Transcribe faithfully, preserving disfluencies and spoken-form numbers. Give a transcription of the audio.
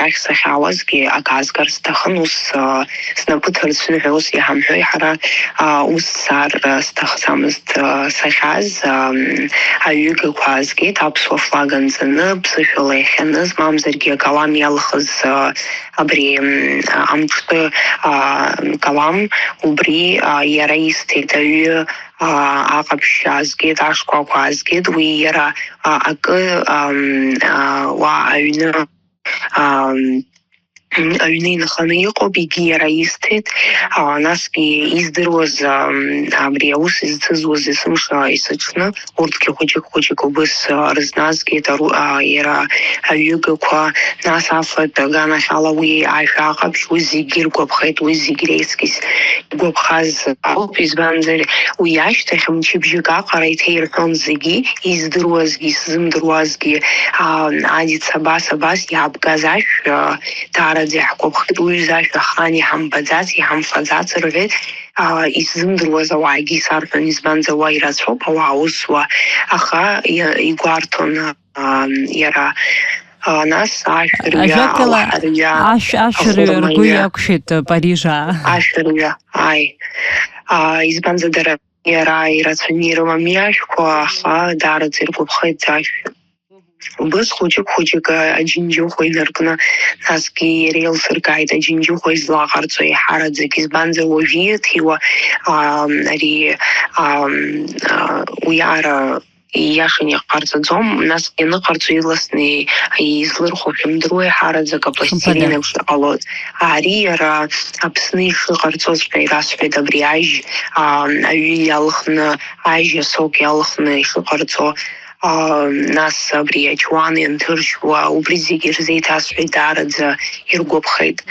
Арахь сахьаауазгьы акы азгар сҭахын, ус, а, снапы ҭарцәны ҳәа ус иҳамҳәои ҳара, а, ус сцар, а, сҭахӡамызт, а, сахьааз, ам, аҩыгақәа аазгеит, аԥсуа флаг анҵаны, ԥсышәала иахьаныз, мамзаргьы акалам иалхыз, а, абри, м, амҿтәы, а, калам, убри, а, иара исҭеит, аҩы, а, аҟаԥшь аазгеит, ашкәакәа аазгеит, уи иара, а, акы, ам, а, уа аҩны, ам, аҩны инханы иҟоуп, егьи иара исҭеит, а, насгьы издыруаз, ам, абри аус изцызуаз есымша есыҽны, урҭгьы хәыҷык-хәыҷык убыс, а, рызназгеит, ару-, а, иара аҩыгақәа, нас афатә аганахьала уи ашәа аҟаԥшь, уи зегьы иргәаԥхеит, уи зегь реизгьы игәаԥхаз ауп, избанзар, уи ашьҭахь мчыбжьык аҟара иҭаирҳәон зегьы, издыруазгьы, исзымдыруазгьы, а, Адица абас, абас иаабгаз ашә, а, даараӡа иаҳгәаԥхеит, уҩыза ашә ахаан иҳамбаӡац, иҳамфаӡац рҳәеит, а, исзымдыруаз ауаагьы исарҳәон, избанзар, уа ирацәоуп ауаа аус зуа, аха иа-, игәарҭон, а, иара, а, нас ашәырҩа, ажәакала, алаҳарҩа, ашә-, ашәырҩа ргәы ахәырмаҩа. Иақәшәеит, а, Парижаа. Ашәырҩа, ааи. А, избанзар, дара иара ирацәаны ирымами ашәқәа, аха даараӡа иргәаԥхеит ашә. Убыс хәыҷык-хәыҷык, а, аџьынџьыхәа инаркны, насгьы иара еилсыркааит аџьынџьыхәа излаҟарҵо еиҳараӡак, избанзар, уажәы иаҭиуа, а, ари, а, а, уи ара ииашаны иҟарҵаӡом, насгьы аныҟарҵо иласны излырхәо шәымдыруеи, ҳараӡак апластилин Хымԥада. Еиԥш иҟалоит. Ари иара Аԥсны ишыҟарҵоҵәҟьа ирасҳәеит абри ажь, аа, аҩы иалхны, ажь асок иалхны ишыҟарҵо, аа, нас абри ачуан ианҭыршьуа, убри зегьы ирзеиҭасҳәеит даараӡа иргәаԥхеит.